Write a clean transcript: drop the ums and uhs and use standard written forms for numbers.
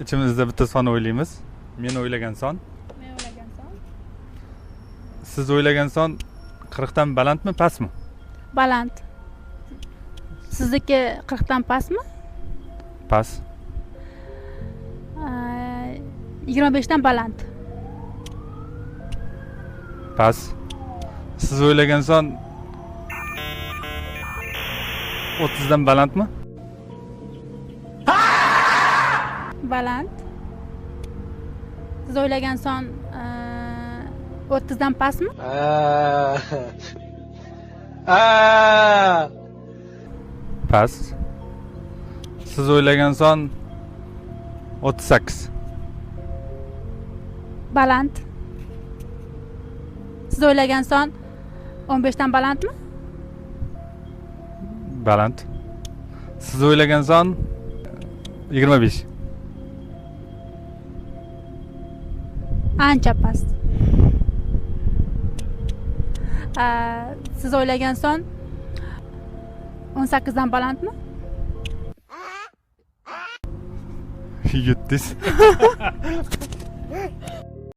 Ichimizda bitta son o'ylaymiz. Men o'ylagan son. Men o'ylagan son. Siz o'ylagan son 40 dan balandmi, pastmi? Baland. Sizniki 40 dan pastmi? Past. 25 dan baland. Past. Siz o'ylagan son 30 dan balandmi? Baland. Siz o'ylagan son 30 dan pastmi? Past. Siz o'ylagan son 38. Baland. Siz o'ylagan son 15 dan balandmi? Baland. Siz o'ylagan son 25. Ancha past. Siz o'ylagan son 18 dan balandmi? Yutdingiz.